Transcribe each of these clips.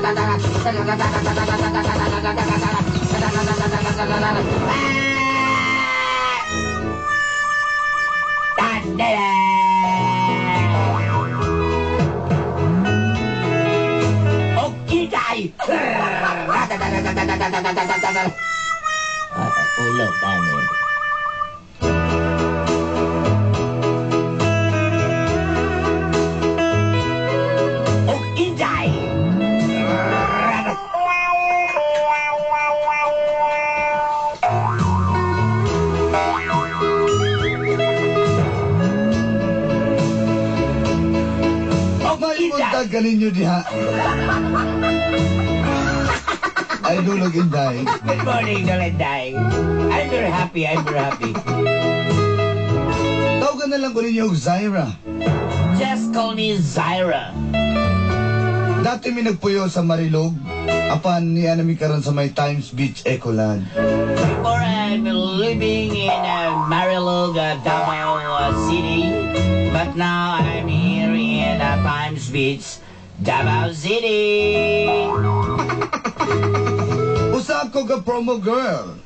Okay. Ulo, tani. Og inday. Og May inday. buntag kaninyo diha. Ay, dulog Inday. Good morning, Dolenday. I'm very happy. I'm very happy. Tawagan na lang ko ninyo og Zaira. Just call me Zaira. Dati mi nagpuyo sa Marilog, apan niya nami karon sa may Times Beach Ecoland. Before I'm living in Marilog, Davao City, but now I'm here in Times Beach, Davao City. Usa ako ka promo girl.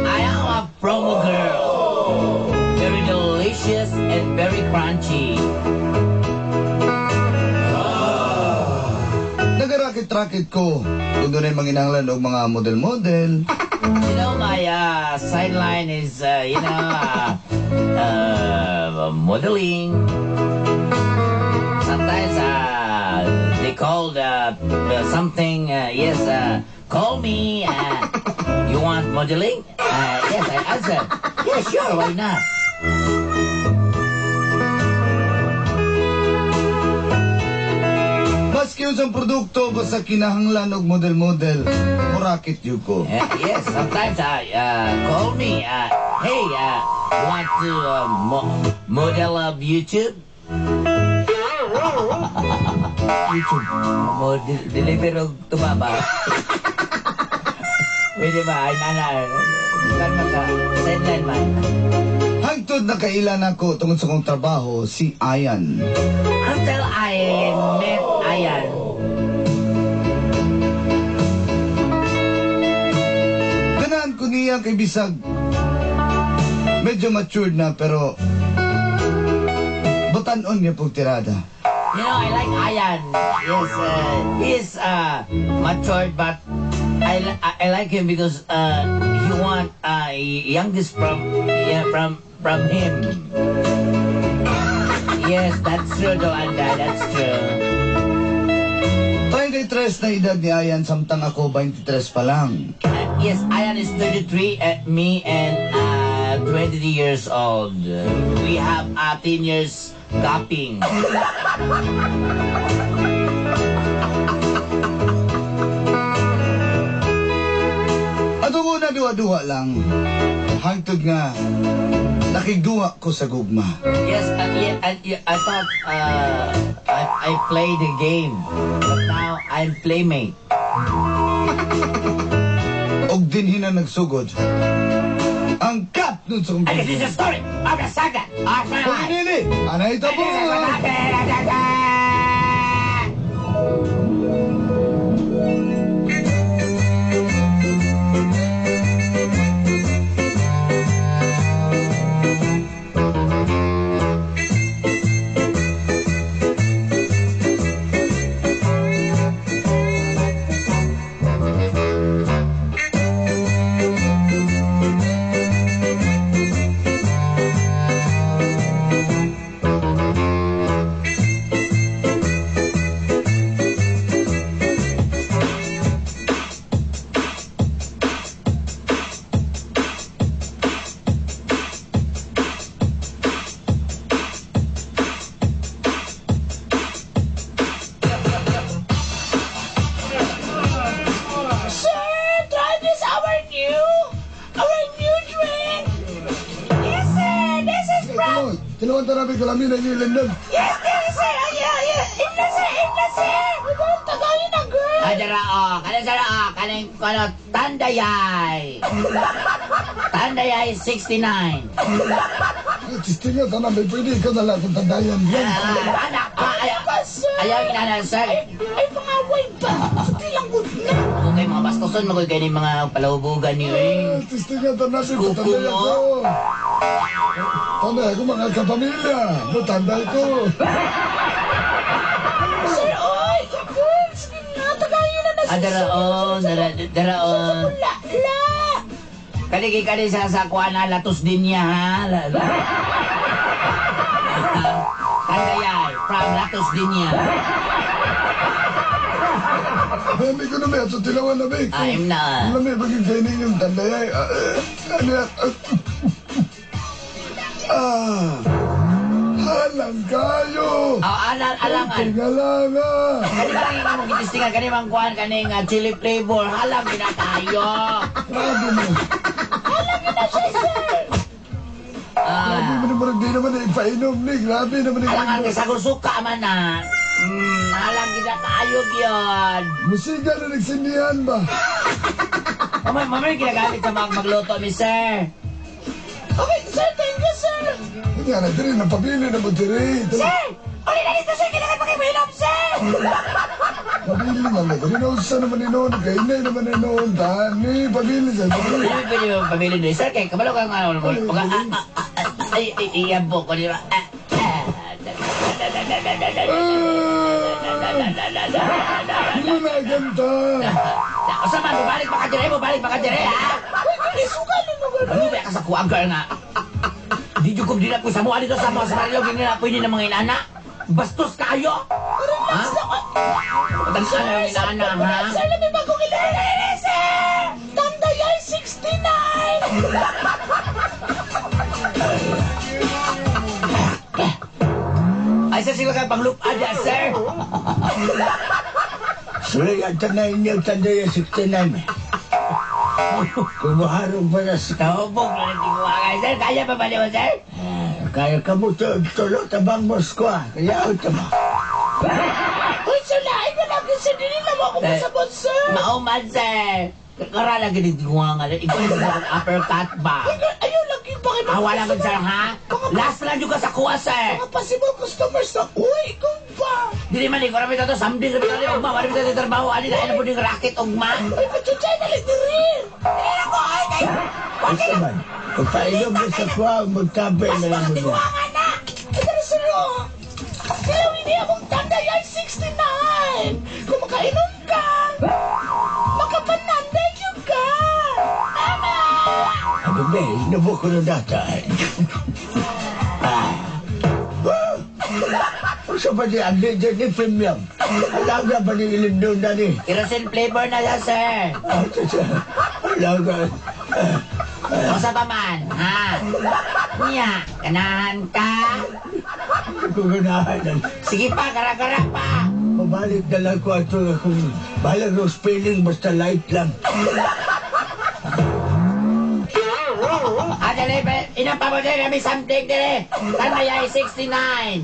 I am a promo girl. Very delicious and very crunchy. Nagarakit-rakit ko kung doon ay manginahanglan og mga model-model. My sideline is, modeling. Sometimes they call something, yes, call me. You want modeling? Yes, I answer. Yeah, sure, why not? Maski unsang produkto basta kinahanglan og model-model, murakit yun ko. Yes, sometimes I call me. Hey, you want to model of YouTube? YouTube. Mo deliver og tumaba. Pwede ba? Ay, nana. Kan maka sideline man. Hangtod nakailan ako tungod sa kong trabaho si Ayan. Until I met Ayan. Ganahan ko niya kay bisag medyo matured na pero batanon niya pong tirada. I like Ayan. Yes, he's matured, but I like him because he want youngest from him. Yes, that's true, Doanda. That's true. 33 na edad ni Ayan samtang ako 23 pa lang. Yes, Ayan is 33, me and 20 years old. We have 10 years gapping. Atong una duha-duha lang. Hangtod nga nakigduha ko sa gugma. Yes, yeah, yeah, I thought I played the game, but now I'm playmate. Og dinhi na nagsugod. Ang kat nun sa kong And this is the story of the saga of my life. Nili, anay And this is what tabo. Happened. Sir, try this our new drink. Yes, sir. This is from. Tinuan tarabi ko lamin na London. Yes, this is sir. Yeah. Imna, sir. Imna, sir. Tagayin na, girl. Ay, dara, oh. Kanin, sir, oh. Kanin, kano, Tandayay. Tandayay 69. Tistinga, tanan, may pwede ikaw na lang kung tandayan yan. Ah, anak, ah, ayaw, Ba, sir? Ayaw, inana, sir. Ay, pangaway ba? Sa Bastoson magoy kayo ng mga palaubugan niyo eh. Ah, testingan ta natin Kuko tanday mo. ako. Tanday ako mga kapamilya. No, tanday ko. Sir, oy! Girl, sige na, tagayin na na Ah, daraon, daraon. La, la! Kani kani sa kuan na latos din niya ha. Tandayay from latos din niya. Hindi ko na may ato tilawan na may. I'm na. Alam mo, bagay kayo ninyong tanday. Ah, eh, ano yan? Ah, halang kayo. Oh, alang alangan. Tingalanga. Kani ba rin mong gitistingan kani mang kuan kani nga chili flavor halang ginatayo. Grabe mo. Grabe Ah. mo naman, di naman ipainom ni. Grabe naman. Alangan kay sagol suka man na. Halang ginatayo gyud. Musika na nagsindihan ba? Mamay, mamay ginagamit sa mga magluto mi sir. Okay, sir, thank you, sir! Hindi na, diri, napabili na mo diri. Sir! Uli na dito sir, kailangan pakipahilam sir! Pabili nga na, diri na usa naman ni noon, kainay naman ni noon, tani, pabili sa diri. Pwede pwede mo pabili din sir kay kabalo ka nga ano mo. Ay ay iyabo ko di ba? Ah, ah. Managanta. Usa man balik pa ka dire mo balik pa ka dire ha. Uy, girl, isugal mo, girl! Ano ba ka sa kuang girl nga? Di jud ko di na ko sa mo dito sa mga sa Marilog hindi na pwede ng mga inana. Bastos kayo. Relax lang. Patang na yung inana ha. Sir, labi bagong ilan, sir! Tandayay, 69! Ay sir sila ka pang loop adya sir. Sorry, ang tanay niyo, tanday 69. Kumuharong pa na sa Kahubog na lang tingwa sir. Kaya pa ba niyo sir? Kaya ka mo tulo tabang Moskwa. Kaya ako tama. Uy, sir, lain na lang, sir. Dili na mo ako Eh, masabot, sir! Mauman sir. Kara lagi din tingwa nga. Ikaw yung uppercut ba? Uy, girl, ayaw lagi pa kayo. Ah, wala ko sir ha? Last na lang juga sa kuha sir. Mga possible customers na, uy, ikaw ba? Dili man ikaw rami tato samdi rami tato ugma wala mi tato trabaho ani na po ding racket ugma. Uy, pachuchay na lang diri! Dili na ko ay kay. Asa man, kung painom mo sa kwa, magtabi na lang mo niya. Nga na! Ay, pero sir, oh, Kaya hindi akong tandayay 69! Kung makainom ka, makapananday yun ka! Tama! Ako ba, inubo ko na data. Ah. Ah! Usa pa di, ang di ni premium. Alaga ba ni ilim doon na ni? Kerosene flavor na siya sir. Ah, tsa, Alaga. Usa pa man ha? Niya, ganahan ka. Hindi ko ganahan. Sige pa, gara-gara pa. Pabalik na lang ko ato kung balag ng spelling basta light lang. Ah, dali, inang pa mo dali, kami something dali. Tandayay 69.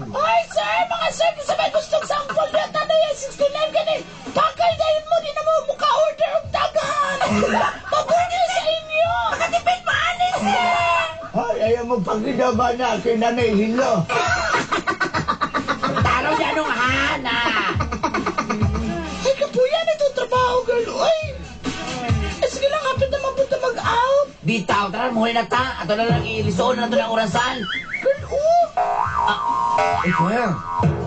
Ay, sir! Mga sir, kung sa may gustong sample na tandayay 69 gani, pakay dayon mo, di na mo muka-order og daghan! Mabuti sa inyo! Makatipid mo, ani, sir! Ay, ayaw mo pagkinaba na kay Nanay Hilo. Taro niya nung hana. Ay, kapuyan itong trabaho, girl. Uy! Eh, sige lang, hapit naman punta mag-out. Bitaw, tara, muhuli na ta. Ato na lang ilisuon na to ng orasan. Girl, oh! Eh, kuya.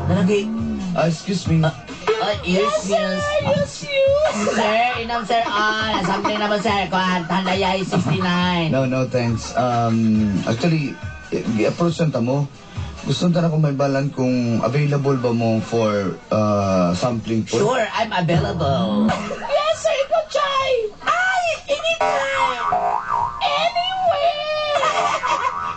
Nalagi. Ah, excuse me. Ay, yes, yes. Yes, yes! Sir, inam sir, ah, something naman sir, kuan, tandayay 69. No, no, thanks. Actually, i-approach lang ta mo. Gusto ta na kung may balan kung available ba mo for sampling po. Sure, I'm available. Yes, sir, ikaw, Chay! Ay, anytime! Anywhere!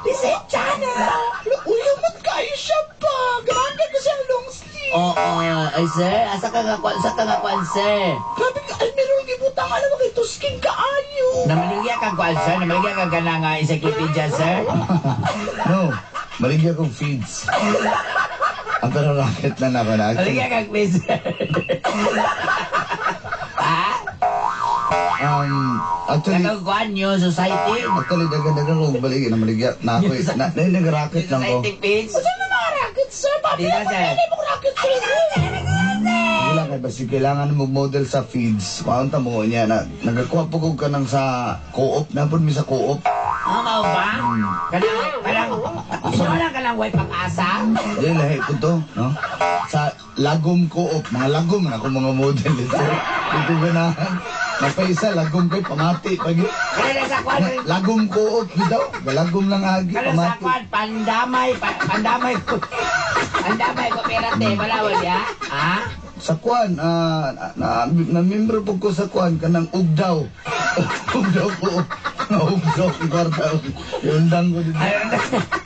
This is channel! Uy, umot kayo siya pa! Grabe ko siyang long sleeve! Oo, ay sir, asa ka nga kuan, asa ka nga kuan, sir? Grabe ka, ay meron gibutang alam mo kay tusking kaayo! Namaligya ka kuan, sir? Namaligya ka ka na nga encyclopedia, sir? No, maligya kong feeds. Ang pero racket na nako na. Actually, Maligya ka quiz, sir. Ha? Actually, Nagkuan New Society? actually, dagan-dagan kong baligya na maligya. Na ako eh. Na nag-racket lang ko. Society page? Saan na mga racket, sir? Papi, Di na, ako sir. na mong racket, sir! Hindi lang kay basi kailangan mo model sa feeds. Kuhaan ta mo niya na nagakuha po ko ka ng sa co-op, napod mi sa co-op. Ah, mao ba? Kanang, kanang, ito lang kanang way pag-asa? Di lahi ko to, no? Sa Lagom Co-op, mga lagom na ako mga model dito. Dito ganahan. Napaisa, lagom kay pamati. Pag Kanang sa kwan, Lagom Co-op bitaw. Lagom lang agi, kanang sa pamati. kwan, pandamay, pandamay ko. Pandamay ko, pirate, wala wala ya? Ha? Sa kwan, na membro po ko sa kwan, kanang ugdaw. Ugdaw ko. Ugdaw ko kwarta. Yundang ko dito. Ay,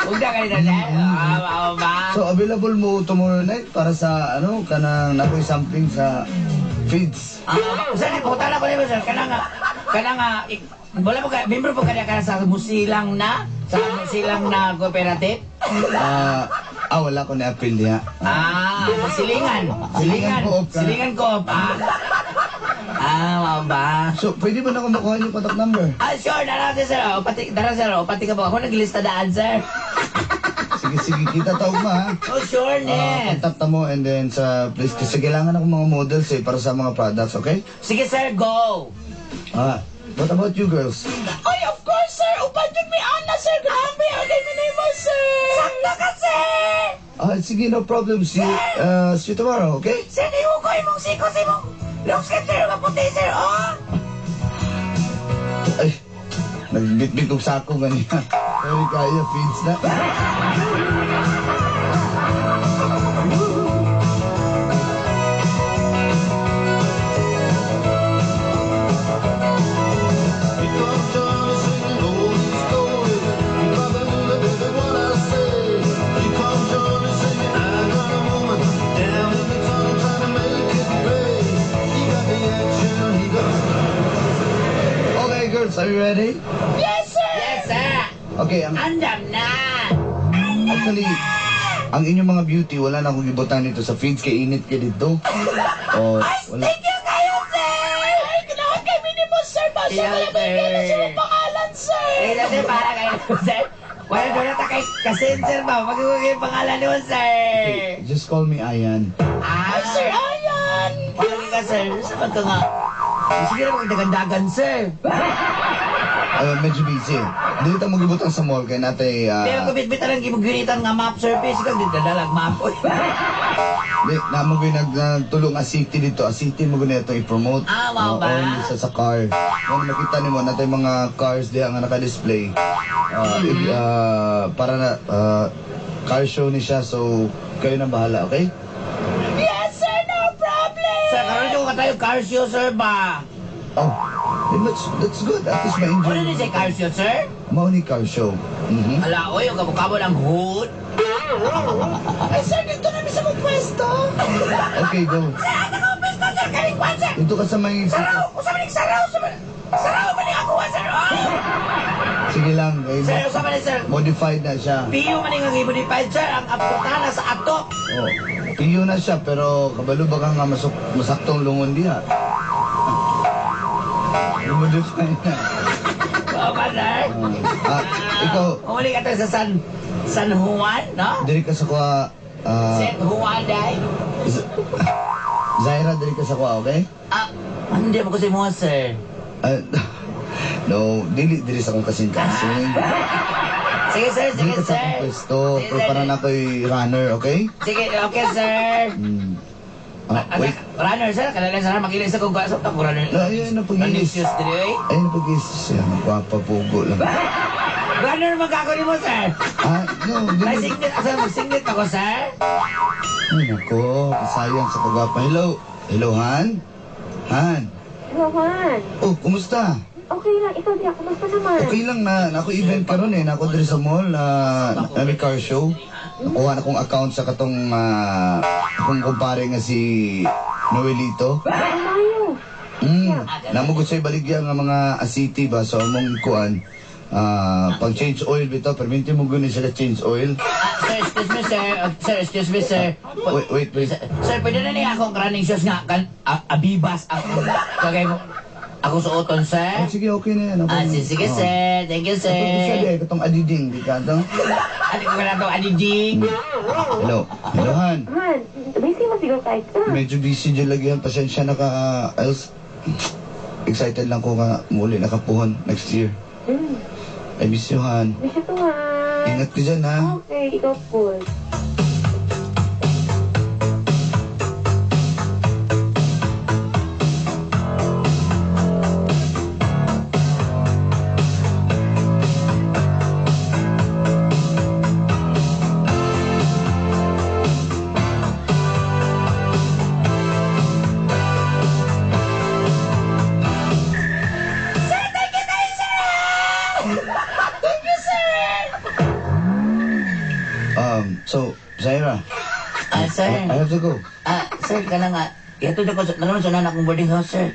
ugda ka nito, sir? Ah, mao ba? So available mo tomorrow night para sa ano kanang nakoy sampling sa feeds. Ah, sir, pumunta na ko nimo, sir. Kanang, kanang, wala po ka, membro po kanya kana sa Musilang na? Sa Musilang na cooperative? Wala ko na-appeal niya. Ah, sa Silingan. Silingan Co-op ka. Silingan Co-op. Ah, ah, mao ba? So, pwede ba na ako makuha yung contact number? Ah, sure, dara sir. O, pati, dara sir. O, pati ka po. Ako naglista daan, sir. Sige, sige, kita tawag ma ha. Oh, sure, net. Contact na mo and then sa place kasi kailangan ako mga models eh para sa mga products, okay? Sige, sir, go. What about you girls? Ay, of course, sir! Upan yun may ana, sir! Grabe, agay minimo, sir! Sakto ka, sir! Sige, no problem. See you tomorrow, okay? Sir, iwo ko imong siko sa imong long skirt, sir. Maputi, sir, oh! Ay, nagbitbit og sako ganyan. Sorry kaya, feeds na. You probably baby what I say. Here come Johnny singing, I got a woman down in the tunnel trying to make it pay. He got the action, he got. Okay, girls, are you ready? Yes, sir! Yes, sir! Okay, ang Andam na! actually, ang inyong mga beauty, wala na akong gibutan nito sa feeds kay init kay dito. Oh, Ay, wala. thank you kayo, sir! Ay, ganahan kay minimo, sir! Basta Yeah, wala ba sir. yung sa imong pangalan, sir? Eh, sir, para kayo, sir. Wala doon na kay kasin, sir ba? Mag-iwag yung pangalan niyo, sir. Okay, just call me Ayan. Ah, Ay, sir, ayan! Palagi ka, sir. Saan ka nga? Sige na magdagandagan, sir. Medyo busy. Dito tayo magibutang sa mall kay natay Pero kung bitbit ang gimugunitan nga map service, ikaw dadalag map. Uy. Di, namo ko yung nagtulong a city dito. A city mo guna ito i-promote. Ah, wow Oo, ba? hindi sa car. Kung makita nimo natay mga cars diha nga naka-display. Para na car show ni siya so kayo na bahala, okay? Yes, sir! No problem! Sir, karon yung katayo car show, sir ba? Oh, then that's good. At least ma-enjoy. Ano ni siya car show, sir? Mao ni car show. Ala, oy, yung kabukabo ng hood. Ay, sir, dito na sa mong pwesto! Okay, go. Sir, asa ka pwesto, sir? Kaning kwan, sir? Dito ka sa may Saraw! Usa man ning saraw! Saraw man ning ako, sir! Oh! Sige lang, eh, Sir, usa man ni sir. modified na siya. Piyo man ning ang i-modified, sir. Ang aputana sa atok. Oh, piyo na siya pero kabalo ba ka nga masaktong lungon diha? Modify na. Oo ba, sir? Ikaw, Umuli ka tayo sa San Juan, no? diri ka sa kuha, San Juan, day. Zaira, diri ka sa kuha, okay? Ah, hindi mo kasi mo, sir. No, dili diri sa akong kasing-kasing. Sige, sir, Dili sige, ka sa sir. akong pwesto, Sige, pero sir. para na ako'y runner, okay? Sige, okay, sir. Wait. Runner, sir. Kanala, sir. Makilis ako. Kaso, ako runner. No, ayun na pag-iis. Running shoes, dili, oy. Ayun na pag-iis siya. Magpapapugo lang. Runner, magkako mo, sir. No, dili. May singlet. Asa, magsinglet ako, sir. Ay, nako. Kasayang sa kagwapa. Hello. Hello, Han? Han. Hello, Han. Oh, kumusta? Okay lang. Ikaw diya. Kumusta naman? Okay lang na ako event karon eh. Nako diri sa mall na na may car show. Nakuha na kong account sa katong akong kumpare nga si Noelito. Ay, Mayo. Namugod sa ibaligya nga mga asiti ba so among kuan. Pag change oil bitaw, perminti mo guni siya ka change oil. Sir, excuse me, sir. Sir, excuse me, sir. Wait, wait, wait. Sir, pwede na niya akong running shoes nga kan abibas ang kagay mo. Ako suoton, sir. Ay, sige, okay na yan. Okay Ah, na. sige, Oo. sir. Thank you, sir. Katong isa di, katong adiding, di ka to? Ano ko na itong adiding? Hello. Hello, Han. Han, busy mo siguro kahit ka. Medyo busy dyan lagi yan. Pasensya na ka, else. Excited lang ko nga muli nakapuhon next year. I miss you, Han. Miss you too, Han. Ingat ka dyan, ha? Okay, ikaw po. Sir, thank you tayo, sir! Thank you, sir! So, Zaira, Ah, sir. I have to go. Ah, sir, ka lang ah. Ito na ko sa, naroon sa nanak kong boarding house, sir.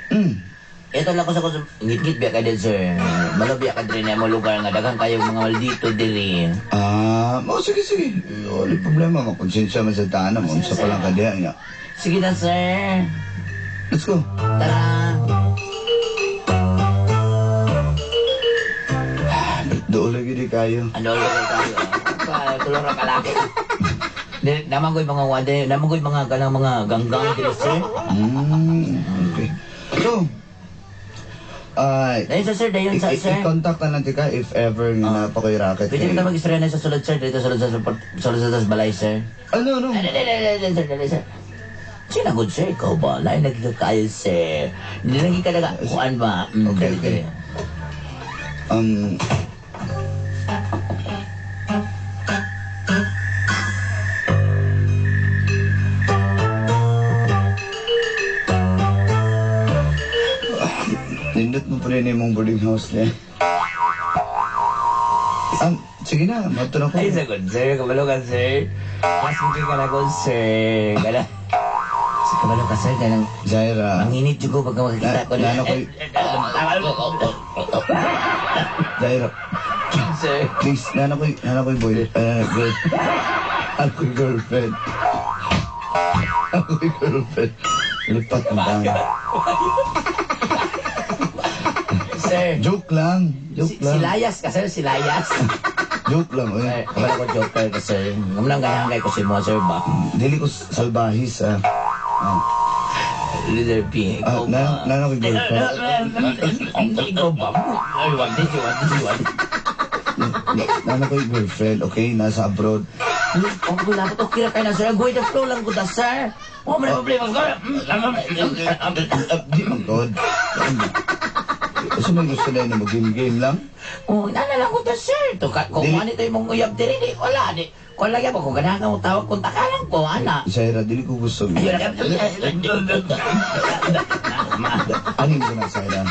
Ito lang ko sa ko ngit-ngit biya ka din, sir. Malo biya ka din mo lugar nga daghan kayo mga maldito diri. Ah, oh, sige, sige. Wala problema. Makonsensya man sa tanan mo. Unsa pa lang ka diha niya. Sige na, sir. Let's go. Tara. Doon lagi di kayo. Ano lugar tayo? Ah, tulong ra kalaki. Di, naman ko'y mga wade, naman ko'y mga kanang mga ganggang diri, sir. Okay. So, ay, Dayon sa sir, dayon sa sir. I-contact na lang tika if ever nga na pa ko'y racket. Pwede kita mag-istorya na sa sulod, sir. Dito sulod sa sulod sa balay, sir. Ano, ano? Ay, ay, ay, ay, ay, sir, ay, sir. Sino good, sir? Ikaw ba? Lain lagi ka kayo, sir. Hindi lagi ka naga... Kuan ba? Okay, dali, okay. dali. Nindot mo pa rin yung boarding house niya. Sige na, mato na ko. Ay, sagot, sir. Kabalo ka, sir. Mas mukha ka na ko, sir. Kala... Sa kabalo ka, sir. Kaya nang... Zaira. Manginit ko pagka makikita ko. Na- na- Zaira, Sir. please, nana ko'y boy, girl. Ano ko'y girlfriend. Ano ko'y girlfriend. Lipat mo lang. Sir. Joke lang. Joke Si, lang. si Layas ka, sir. Si Layas. Joke lang, eh. Sir, kabalo ko joker ka, sir. Ngayon ganahan kay ko si mo, sir, ba? Dili ko salbahis, ah. Ah, Leader P, ah ikaw ba? nana ko'y girlfriend. Ikaw ba? Ay, wag din, wag din, wag. Nana ko'y girlfriend, okay? Nasa abroad. Ang gulo ko, kira kayo na, sir. Go with the flow lang ko ta, sir. Wala mo na problema. Di man god. Kasi may gusto na yun, mag-game-game lang. Oh, nana lang ko ta, sir. To, kung Dili- ano ito yung mong uyab diri, di, wala, di. Kung lagi mo, kung ganahan ka mo tawag, kung takalang ko, ana. Zaira, dili ko gusto. Ayun, Anin ko na, Zaira?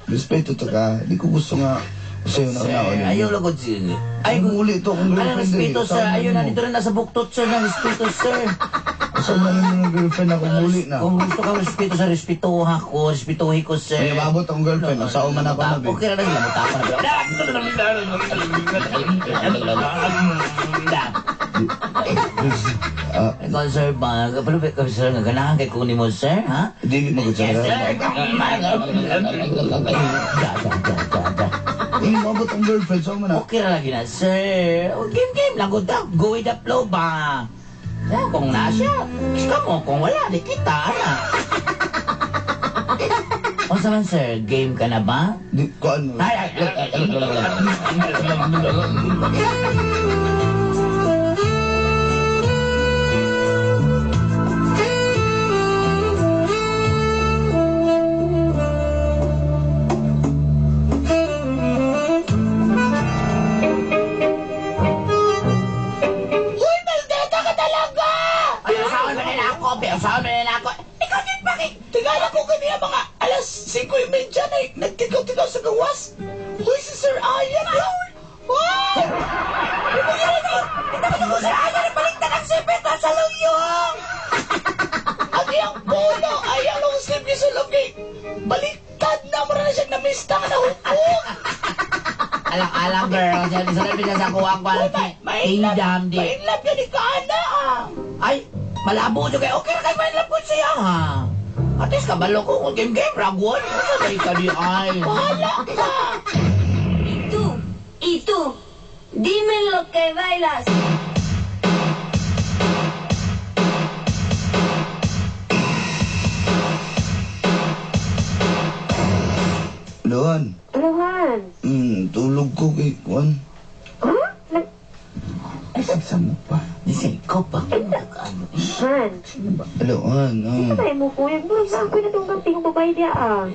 Respeto to ka. Di ko gusto nga sa'yo na Sir, una. ayaw lang ko, sir. Ay, muli ito akong Anong girlfriend respeto, eh. sir? Tama Ayun, mo. nandito na nasa buktot, sir, ng respeto, sir. Saan na naman ng girlfriend ako muli na? Kung gusto ka respeto sa respetuha ko, respetuhin ko, sir. May umabot akong girlfriend. Ang sao man ako na, be. Okay na lang, muta ko na. Ah, Ikaw, sir, ba? Kapalupit ka, sir, nga ganahan kay kunin mo, sir, ha? dili mo ko, Yes, Zaira. sir. Da, da, da, da, da. Eh, umabot akong girlfriend. Saan man na? Okay ra lagi na, sir. O, Game, game lang. Good luck. Go with the flow ba? Eh, kung na siya, mo. Kung wala, di kita, ana. Unsa man, sir? Game ka na ba? Di, kuan mo. Ay, ay, ay, ay, Uy, maldita ka talaga! Ay, usawan mo na ako, be. Usawan mo na ako. Ikaw din bakit? Tingala ko kanina mga alas 5:30 na nagtigaw-tigaw sa gawas. Uy, si Sir Ayan, bro! Uy! Ito ko Sir Ayan, baliktad ang sipit sa lungyong! Ang iyang polo, ay ang long sleeve niya sa lungyong. Baliktad na mo na siya namista ka na hukong! Alang-alang, girl. Sa sa sa kuwang Uy, Kingdom, di. Mainlove yun, ikaw, ana, ah! Ay, malabo jo kayo. Okay ra kay mainlove ko siya, ha? At least kabalo ko kung game game ragwon. Sa day ka di ay. Bahala ka. Y tú, dime lo que bailas. Luan. Hello, Han. Tulog ko kay Juan. Huh? Ay, sa mo pa. Di ko pa. Ano? Han. Luan, oh. Patay mo ko. Yung burang sa ako'y natunggang tingong babae diya ah.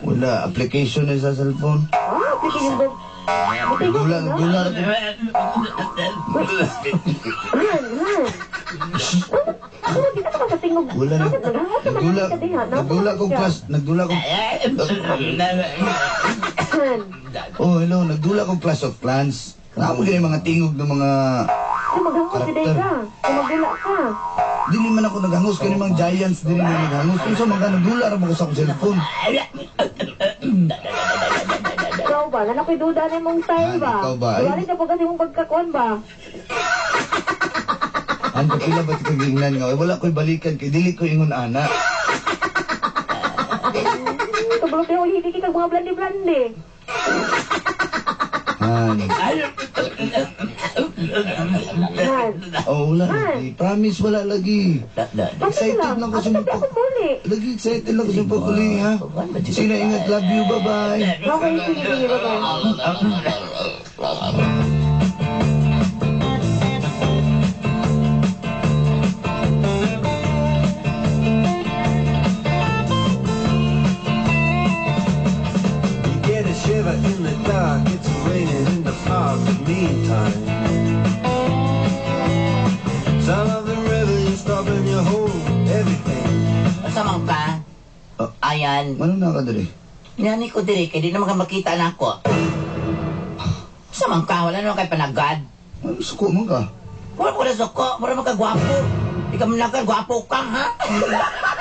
Wala, application na sa cellphone. Ah, application ba? Gula, gula. Han, Han. Ano, di ka sa tingog. Wala na. Nagdula, nagdula kong class, nagdula kong... Han. Oh, hello, nagdula kong Clash of Clans. Namo gani mga tingog ng mga... Ay, maghangos si Karakter. ka. Kung magdula ka. Dili man ako naghangos, kani mga giants dili man naghangos. Unsa man ka nagdula ra man ko sa akong cellphone. Ikaw ba? Nan ako'y duda na mong style Han, ba? ikaw ba? Ay. Wala na po kasi mong pagkakuan ba? Ang kapila ba't kagingnan nga? Eh, wala ko'y balikan kay dili ko ingon ana. Kabalo kayo, hindi kag mga blandi-blandi. Han. Han. Oh, wala lagi. Promise, wala lagi. Excited lang ko sa Ako mga muli. Lagi excited lang ko sa pagkuli, ha? Sige na, ingat. Love you. Bye-bye. Okay, sige, sige, bye-bye. You get a shiver in the dark, it's raining in the park, but meantime. Sound of the river, you stop and you hold everything. Asa man ka? Oh. Ayan. Ano na ka dali? Inani ko diri kay di naman ka makita na ako. Asa man ka? Wala naman kay panagad. Ano, suko man ka? Mura mo na suko, mura mo ka gwapo. Di ka man ka gwapo ka, ha?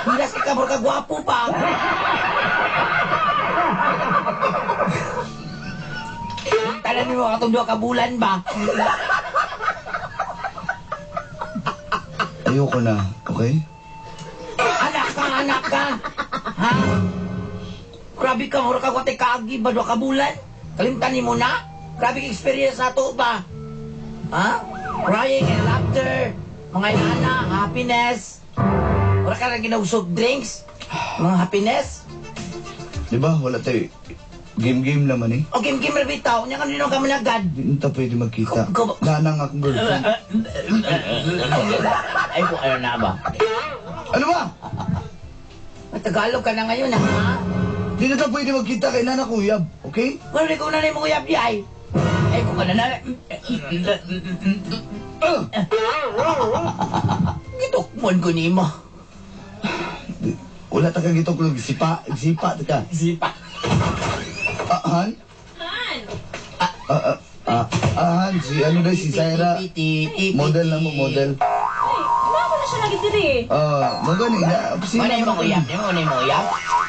Hilas ka, mura ka gwapo pa. Talan mo katong duha ka bulan ba? Ayoko na, okay? Anak ka, anak ka. Ha? Grabe ka, mura ka gwate kaagi ba duha ka bulan? Kalimtan nimo na? Grabe ka experience na to ba? Ha? Crying and laughter, mga inana, happiness. Wala ka na ginog soft drinks, mga happiness. Di ba? Wala tayo. Game-game naman eh. O game game ra bitaw, nya kanino ka managad. Di ta pwede magkita. Nana nga akong girlfriend. Ay ko ano na ba? Ano ba? Tagalog ka na ngayon ha? Di na ta pwede magkita kay nana ko uyab, okay? Wala rin ko na mo uyab di ay. Ay ko ka na na. Gitukmon ko nimo. Wala ta kang gitok sipa, sipa ta ka. Sipa. Ah, Han? Han! Han, si ano daw, si Zaira. Model na mo, model. Ay, wala na siya lagi diri. Ah, magani na. Muna imong uyab, di mo muna imong uyab.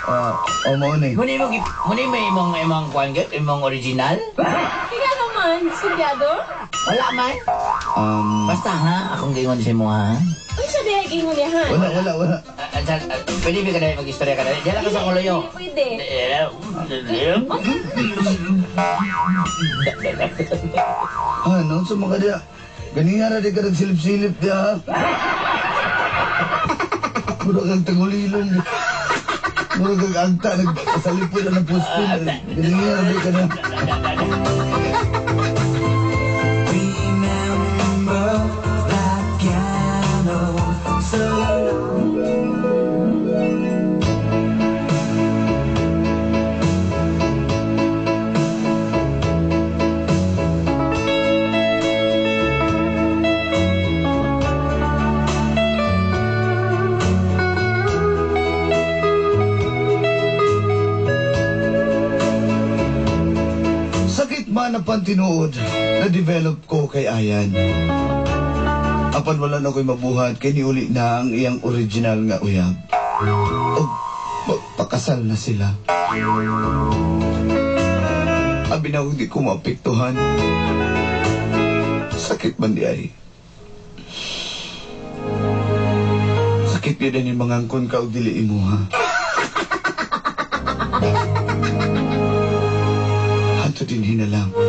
Ah, oh, mo ni. Muna imong muna imong imong kuan gyud, imong original. Kaya naman, subyado. Wala man. Basta ha, akong giingon sa imo ha. Ay, siya dihay gingon niya, Han. Wala, wala, wala. Pwede ba ka na mag-istorya ka na? Diyan lang ka sa kuluyo. Hindi pwede. Ah, no, sa mga diya. Ganina ra di ka nagsilip-silip diya. Mura kang tagulilon. Mura kang agta, nagsalipod na ng poste. Ganina ra di ka na. Remember that piano so Sakit man ang pantinuod na develop ko kay Ayan. Apan wala na ko'y mabuhat kay niuli na ang iyang original nga uyab. O magpakasal na sila. Abi na di ko maapektuhan. Sakit man di ay. Sakit. Sakit yun ni mangangkon ka og dili imo ha. Hanto din hinalang.